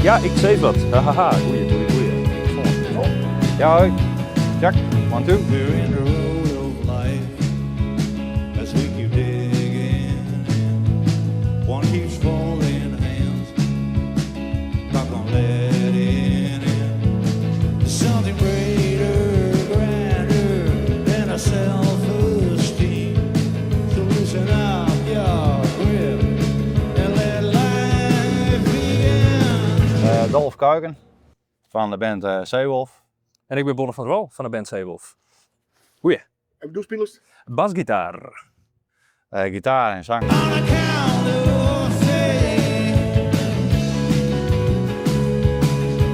Ja, ik sis wat. Hahaha, goeie, goeie, goeie. Mikrofoan. Ja, hoi. Check, one, two. We're in the road of life as we keep digging in. One keeps folding hands, not gonna let it in. There's something greater, grander than our self-esteem. So loosen up your grip and let life begin. Dolf Kuiken fan de band Zeewolf. En ik bin Bonne van der Wal fan de band Zeewolf. Goeie. En do spilest? Basgitaar. Gitaar en sang. On account of fate,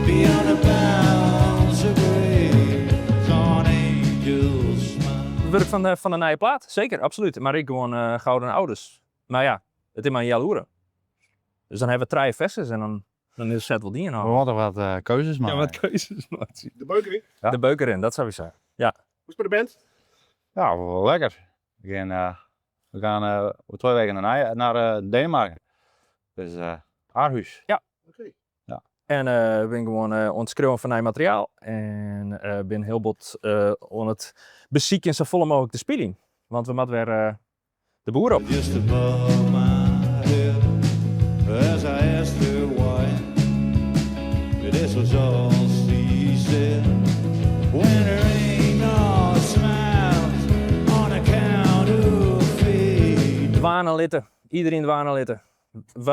beyond the bounds of grace, on angels smile. Wurk fan de nije plaat, seker, absolút. Mar ek gewoan Gouden Ouders. Mar ja, it is mar in healoere. Dus dan hawwe we trije ferskes en dan is de set wol dien. We moatte wat keuzes meitsje. Ja, wat keuzes meitsje. De beuker yn? Ja. De beuker yn, dat sawiesa. Ja. Hoe is it mei de band? Ja, wol lekker. We gean oer 2 weken nei Denemarken. Dus Aarhus. Ja. Oké. Ja. En we binne gewoan oan it skriuwen fan nij materiaal. En binne hiel bot oan it besykjen safolle mooglik te spyljen. Want we moatte wer de boer op. Just above my head, as I asked her why, this was all she said. When there ain't no smiles on account of fate. Dwaan en litte, iedereen dwaan en litte.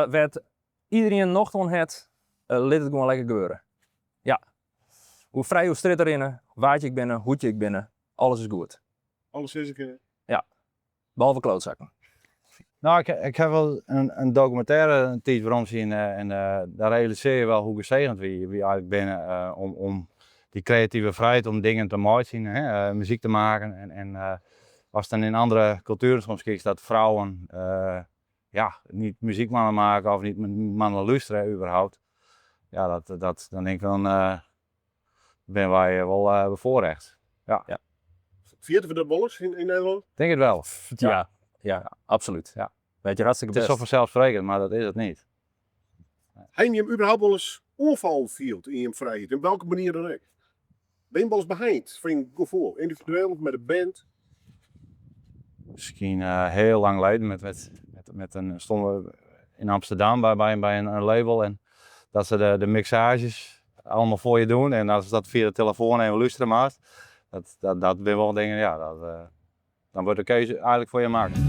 Wêr't iedereen nocht oan hat, lit it gewoan lekker gebeuren. Ja. Oer frij oer strjitte rinne, wa't je ek binne, hoe't je ek binne, alles is goed. Alles sizze kinne? Ja, behalve klootzakken. Nou, ik ha wol in dokumintêre in tiid werom sien en daar realisearje je wel hoe gezegend wy eigentlik binne om die kreative frijheid om dingen te meitsjen, hè, muzyk te maken. En ast dan yn andere kultueren soms kykst dat frouwen ja, niet muzyk moatte maken of niet moatte lústerje überhaupt. Ja, dat, dan tink ik dan binne wy wol befoarrecht. Ja. Ja. Ferjitte we dat wolris yn Nederlân? Tink it wel. Ja, ja, absolút. Ja. Weet je hartstikke It is best. zo vanzelfsprekend, mar dat is it niet. Ha jim jim überhaupt wolris oanfallen field yn jim frijheid, op welke manier dan ek? Binne jim wolris beheind foar jim gefoel, yndividueel of mei de band? Miskien hiel lang leden met in, stonden we in Amsterdam by in label en dat se de mixages allemaal foar je doen en as dat fia de telefoan even lústere moatst, dat binne wol dingen, ja, dat, dan wurdt de keuze eigentlik foar je makke.